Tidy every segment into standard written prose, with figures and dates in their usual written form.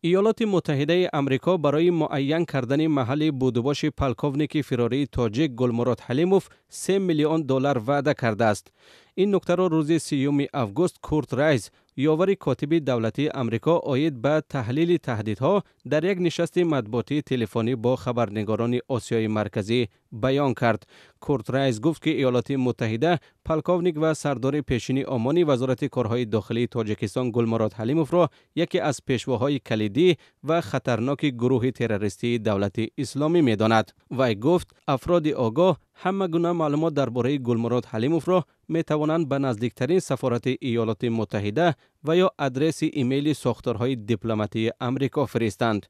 Иёлоти Муттаҳидаи Амрико барои муайян кардани маҳалли будубоши полковники фирории тоҷик Гулмурод Ҳалимов 3 миллион доллар ваъда кардааст. Ин нуктаро рӯзи 30 август Курт Райз, ёвари котиби давлатии Амрико оид ба таҳлили таҳдидҳо, дар як нишасти матбуотии телефонӣ бо хабарнигорони Осиёи Марказӣ баён кард. Курт Райз гуфт, ки Иёлоти Муттаҳида полковник ва сардори пешини Омони Вазорати корҳои дохилии Тоҷикистон Гулмурод Ҳалимовро яке аз пешвоҳои калидӣ ва хатарноки гурӯҳи террористии Давлати Исломӣ медонад. Вай гуфт, афроди огоҳ ҳама гуна маълумот дар бораи Гулмурод Ҳалимовро метавонанд ба наздиктарин сафорати Иёлоти Муттаҳида ва ё адреси имейли сохторҳои дипломатии Амрико фиристанд.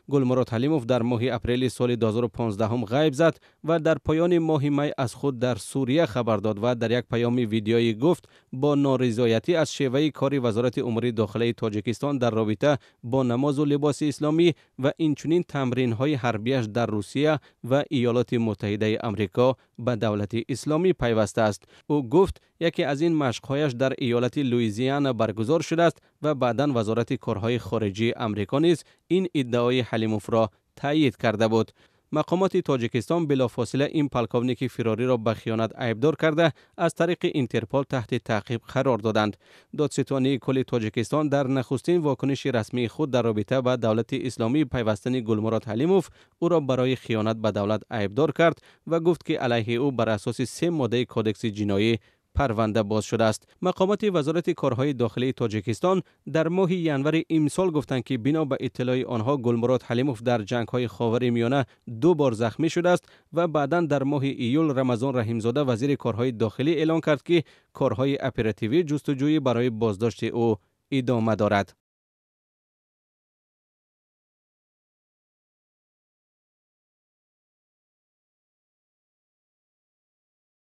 Гулмурод Ҳалимов дар моҳи апрели соли 2015 ғайб зад ва дар поёни моҳи май аз худ дар Сурия хабар дод ва дар як паёми видеоӣ гуфт, бо норизоятӣ аз шеваи кори Вазорати умури дохилаи Тоҷикистон дар робита бо намозу либоси исломӣ ва инчунин тамринҳои ҳарбиаш дар Русия ва Иёлоти Муттаҳидаи Амрико ба Давлати Исломӣ пайвастааст. Ӯ гуфт, яке аз ин машқҳояш дар иёлати Луизиана баргузор шудааст ва баъдан Вазорати корҳои хориҷии Амрико низ ин иддаои Ҳалимовро тайид карда буд. Мақомоти Тоҷикистон билофосила ин полковники фирориро ба хиёнат айбдор карда, аз тариқи Интерпол таҳти таъқиб қарор доданд. Додситонии кулли Тоҷикистон дар нахустин вокуниши расмии худ дар робита ба Давлати Исломӣ пайвастани Гулмурод Ҳалимов ӯро барои хиёнат ба давлат айбдор кард ва гуфт, ки алайҳи ӯ бар асоси се моддаи Кодекси ҷиноӣ парванда боз шудааст. Мақомоти Вазорати корҳои дохилии Тоҷикистон дар моҳи январи имсол гуфтанд, ки бино ба иттилои онҳо Гулмурод Ҳалимов дар ҷангҳои Ховари Миёна ду бор захмӣ шудааст ва баъдан дар моҳи июл Рамазон Раҳимзода, вазири корҳои дохилӣ, эълон кард, ки корҳои оперативӣ ҷустуҷӯӣ барои боздошти ӯ идома дорад.